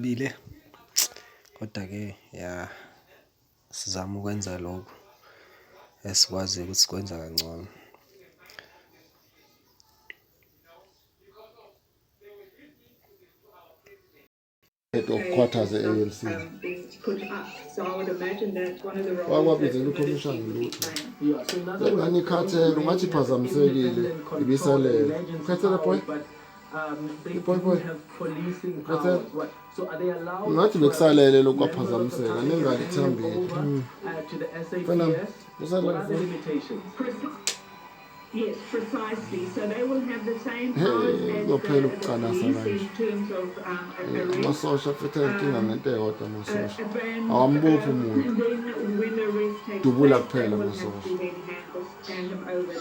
Bile kodwa-ke ya sizama ukwenza lokhu esikwaziyo ukuthi sikwenza kangcono. Head of quarters e-ANC. Wakwabizela ukhomishana lutho. Le ngane ikhathele ungathi iphazamisekile ibisalele. Ukhathele boy? Boy boy. Ukhathele? Ungathi bekusalele lokhu kwaphazamiseka nengane ithambile. Mfana, usalele mfana. Yes, precisely. So they will have the same Hey, powers as kuyophela the ukucanasa police kanje. in terms of Eh, arrest. Amasosha futhi ayinkinga ngento eyodwa amasosha. A ban, Awambophi umuntu. and then when the arrest takes Dubula place, they kuphela will have amasosha. to then hand them over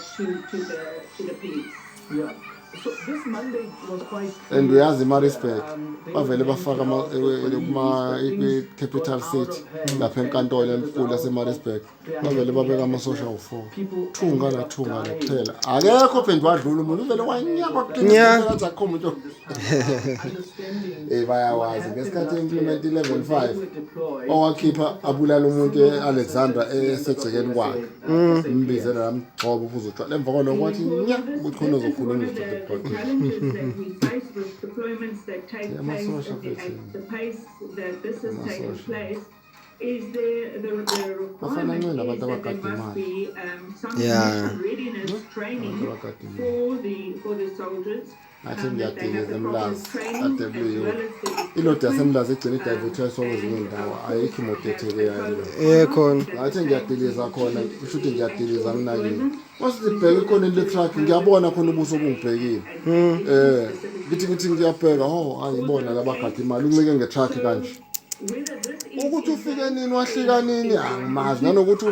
to the police. Yeah. So this Monday was quite And uyazi iMaritzburg Um, bavele bafaka kuma kwi-capital city lapha enkantolo enkulu yaseMaritzburg bavele babeka amasosha awu-four two ngala two ngala kuphela akekho phinde wadlula umuntu uvele wanyakwa Nya. kuqiniathi akukho muntu Eh bayawazi ngesikhathi implement 11.5 owakhipha abulala umuntu e-Alexandra esegcekeni kwakhe mbizela lamgxoba uphuza utshwala emva kwalokho wathi nya ukuthi khona ozokhuluma One of izinto the emgwaqeni challenges that we face with deployments that take Yeah, place amasosha at the, futhi. at the pace that this has taken Amasosha. place is the Bafana requirement ncela is abantu that there abagada must imali. be some Yeah. mission readiness training Abantu abagada imali. for the soldiers. Ngathi that they have ngiyadingeza the proper eMlazi training kade as kuyiwe well as the ilodi equipment, yaseMlazi igcine idayivethwe kwezinye and iy'ndawo of ayikho course imoto have ethekekayo a leyo code of Eh conduct khona. that ngathi pertains ngiyadiliza to khona kusho ukuthi the ngiyadiliza actual nginakile deployment. mase ngibheke ekhoneni le-truck ngiyabona khona ubuso obungibhekile eh ngithi ngithi ngiyabheka oh ayibona labagada imali uncike nge-truck kanje Whether this is ukuthi in ufike fact nini wahlika nini a angimazi nanokuthi